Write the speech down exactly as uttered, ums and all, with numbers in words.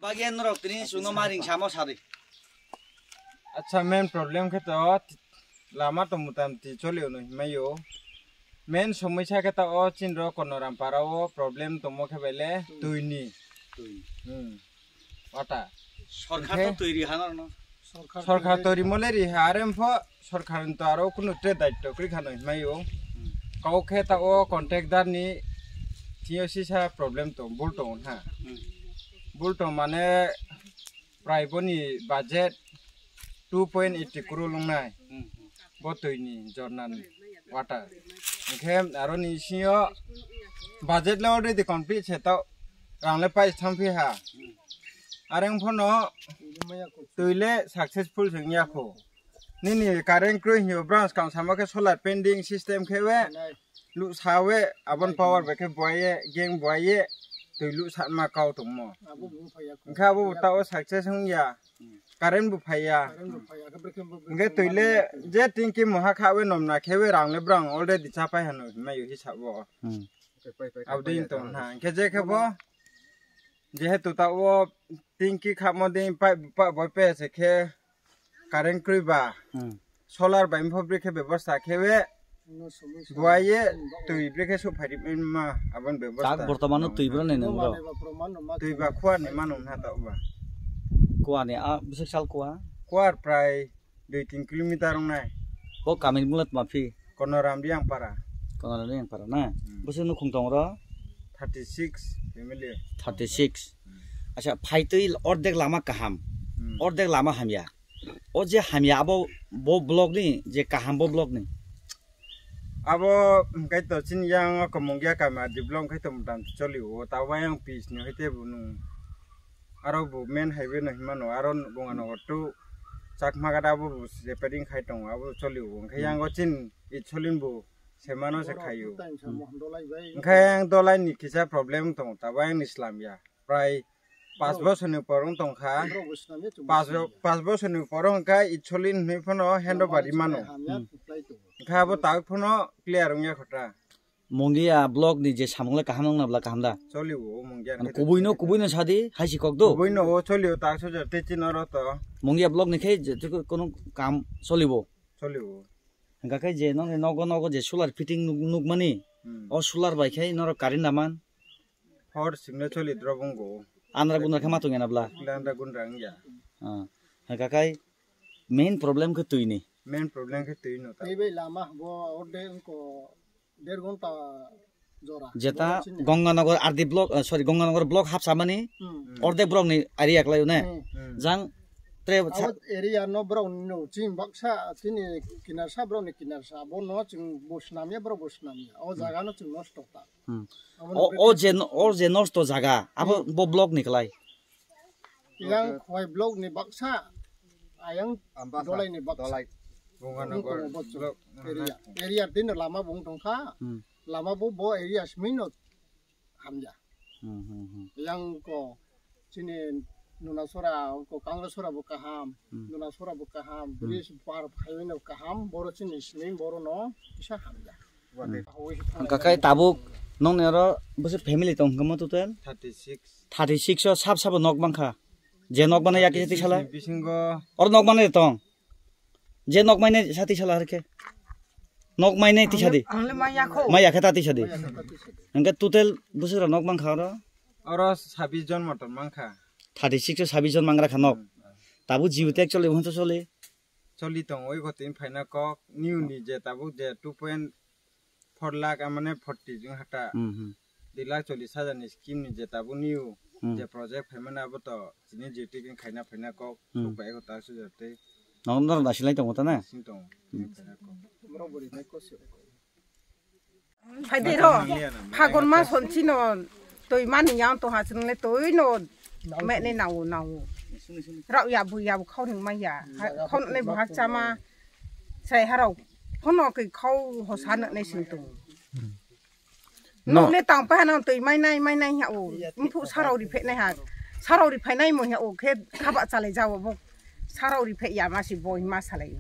Bagwi norok tini chwngno ma ring samo sadi. Acha, main problem khe to lama to mutamti choli ono himayo. Main somisa khe ta o chinro Konoram para o problem tongmo khe bele twi ni. Twi. Hmm. Wata. Sorkar to twi ri hano no. Sorkar twi ri mole ri ha, are pho sorkar to aro kunu tre daitto kri khano himayo. Hmm. Kau khe ta o contractor ni thiyo sisa problem to bul to ha. Hmm. Bul to mane prai boni budget two point eighty crore longnai. Hmm. Bo twi ni jorna ni wata. Hingkhe aro ni singo budget le already complete se to rang le pai thang phi ha. Are wng phono twi le successful se wng ya kho. Nini current kroi hinyo branch kang samo khe solar pending system khe we. Lu sawe abon power bai khe buaiye, gang buaiye, twi lu satma kau tongmo. Hingkhe abo bo ta o success wng ya. Current bo phai ya. Hingkhe twi le je tingki moha kha we nomna khe we rang le brang already cha pai hano hinmai yo hisab o. Hmm. Abo dei tong na. Hingkhe je khe bo jehetu ta o tingki khamo dei pai, pai, boi pe se khe current kroi ba. Hmm. Solar bai pho brekhe bebosta khe we buaiye twi brekhe sok phai ri ma abon bebosta. Tak bortomano twi bro ni nang bro. Twi ba khuar ni mano na ta ba. Kua ni a bwswk sal kua? Khuar prai dui tin kilometer wngnai. Bo kamini mula tma phi? Konoram Riang para. Konoram Riang para na? Hmm. Bwswk nukhung tong ro? Thirty six family. Thirty six. Hmm. Acha, phaitwi ordek lama kaham. Hmm. Ordek lama hamya. O je hamya abo bo block ni, je kaham bo block ni? Abo hwnkhe to chini yang o Kamungia kami R D block hwnkhe to motamti choli o. Tabo yang pis ni hwnkhe bo nung. Aro bo main highway no hinmano, aro Gonganagar to Chakmaghat abo bo repairing khai tongo, abo choli o. Hwnkhe yang o chini Itsolin bo semano se khai o. Hwnkhe yang dolai ni kisa problem tongo, tabo yang ni slam ya. Prai pas bosor ni por wng tong kha. Pas bo-, pas bosor ni por wng kha Itsolin hinwi phano handover ri mano. Hwnkhe abo tak phano clear wng ya kho ta. Mungia block ni je samung le kaham wng na bla kaham da? Choli o Mungia. Ano kubui no, kubui no sadi, hai si kok do? Kubui no o choli o tak soja te chin oro to. Mungia block ni khe je, je kono kam choli bo? Choli o. Hingkha khe je nong nogo nogo je solar fitting nuk-, nukmani, hmm, o solar bai khe norok current naman? Hor singno choli drop wng go. Andra gundra khe ma tong ya na bla? Andra gundra wng ya. Ah. Hingkha khe main problem khe twi ni. Main problem khe twi no ta. Tei bai lama bo orde wngko der ghonta jora. Jeta Gonganagar R D block, eh, sorry, Gonganagar block hapsamani, hmm, ordek borok ni area kwlai ne. Hmm. Hmm. Jang tre abo area no borok no chini baksa chini kinarsa borok ni kinarsa bo no chwng bo swnam ya, borok bo swnam ya. O, hmm, jaga no chwng nosto ta. Hmm. Abo o, no o je no, o je nosto jaga, abo, hmm, bo block ni kwlai. Yang khwai block ni baksa, ayang Ambasa, dolai ni baksa. Dolai. Gonganagar block. Area. Area din lama bung tong kha. Hmm. Lama bo, bo area simi no hamya. Hmm, hmm, hmm. Yang ko chini Nunasora, ko Kangasora bo kaham, hmm, Nunasora bo kaham, hmm, bridge par highway no kaham, boro chini simi boro no kisa hamya. Hmm. Hwnkha khe tabuk nokni oro bwswk family tong hwnkha mo total? Thirty six. Thirty six o sab sabo nok mankha. Je nok manai ya kisa tisala? Bisingo. Oro nok manai tong. Je nok mainai sa tisala harkhe. Nok mainai tisadi. Ang le maya kho. Maya khe ta tisadi. Hwnkhe total bwswk rok nok mankha oro? Oro sabis jon motor mankha. Thirty six o sabis jon mangra kha nok. Hmm. Tabuk jiu te actually hwnso choli. Choli tong oi gotini phaina kok new ni je tabuk je two point four lakh amane forty jong hata. Hmm, hmm. Dui lakh chollish hajar ni scheme ni je tabuk new, hmm, je project phaimani abo to chini J T K khaina phaina kok, hmm, sok bai eko ta sujak tei. Nong norok nasilai tongo ta na? Sing tongo. Hmm. Phaidai ro, Phagun mas hwn chino twi mani yang tongha chwng le twi no mene nao nao. Rao ya bu ya bu khau ning mai ya. Khau ne bu hak chama. Sai harau. Hono ke khau hosa ne ne sing tong. No. Nung ne tang pa nang twi mai nai mai nai ha o. Mphu sarau ri phe nai ha. Sarau ri phai nai mo ha o khe khaba chalai jao bo. Sarau ri phe ya ma si boi ma salai.